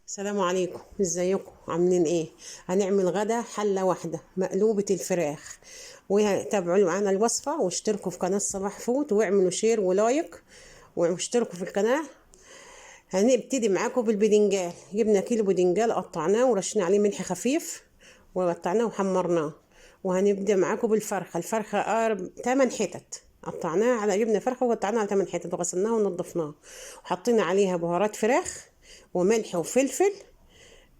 السلام عليكم، ازيكم؟ عاملين ايه؟ هنعمل غدا حلة واحدة مقلوبة الفراخ، وتابعوا معانا الوصفة واشتركوا في قناة صباح فود واعملوا share و like واشتركوا في القناة. هنبتدي معاكم بالبدنجال. جبنا كيلو بدنجال قطعناه ورشينا عليه ملح خفيف وقطعناه وحمرناه. وهنبدأ معاكم بالفرخة. الفرخة 8 حتت قطعناها، على جبنا فرخة وقطعناها على 8 حتت وغسلناها ونضفناها وحطينا عليها بهارات فراخ وملح وفلفل،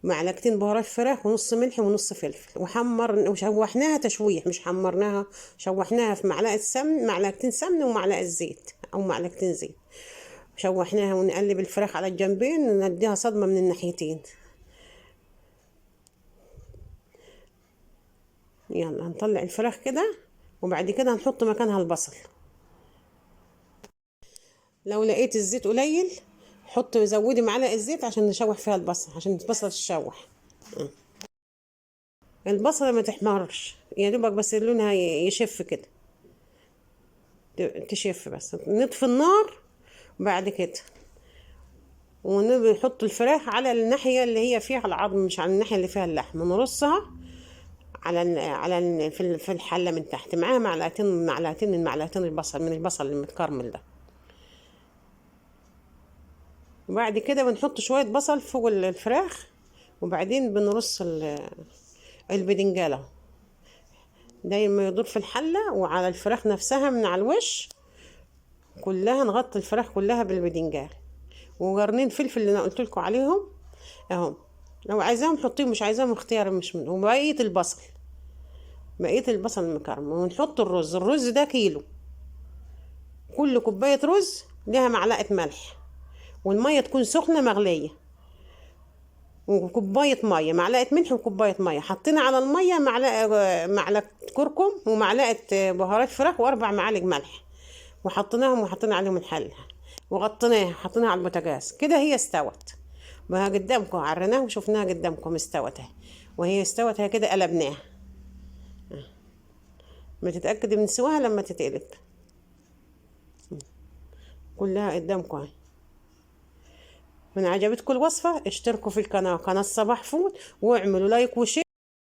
معلقتين بهارات فراخ ونص ملح ونص فلفل، وحمر وشوحناها تشويح، مش حمرناها، شوحناها في معلقة سمن، معلقتين سمن ومعلقة زيت أو معلقتين زيت، شوحناها ونقلب الفراخ على الجنبين ونديها صدمة من الناحيتين. يلا هنطلع الفراخ كده، وبعد كده هنحط مكانها البصل. لو لقيت الزيت قليل زودي معلقة زيت عشان نشوح فيها البصل، عشان البصل تشوح. البصلة ما تحمرش يا دوبك، بس لونها يشف كده، تشف بس. نطفي النار بعد كده ونحط الفراخ على الناحية اللي هي فيها العظم، مش على الناحية اللي فيها اللحم. نرصها في الحلة من تحت، معاها معلقتين من معلقتين البصل، من البصل المتكرمل ده. وبعد كده بنحط شوية بصل فوق الفراخ، وبعدين بنرص البدنجالة دايما يدور في الحلة وعلى الفراخ نفسها من على الوش كلها، نغطي الفراخ كلها بالبدنجال. وقرنين فلفل اللي انا قلت لكم عليهم اهو، لو عايزاهم حطيهم، مش عايزاهم اختيار مش من. وبقية البصل، بقية البصل المكرمل. ونحط الرز. الرز ده كيلو، كل كوباية رز لها معلقة ملح، والمية تكون سخنة مغلية، وكوباية مية، معلقة ملح وكوباية مية. حطينا على المية معلقة كركم ومعلقة بهارات فراخ وأربع معالق ملح، وحطيناهم وحطينا عليهم الحلة وغطيناها، حطيناها على البوتاجاز كده. هي استوت، ما قدامكم عريناها وشفناها قدامكم استوت اهي، وهي استوت اهي كده قلبناها. ما تتأكدي من سواها لما تتقلب كلها قدامكم اهي. من عجبتكم الوصفة اشتركوا في القناة، قناة صباح فود، واعملوا like و share.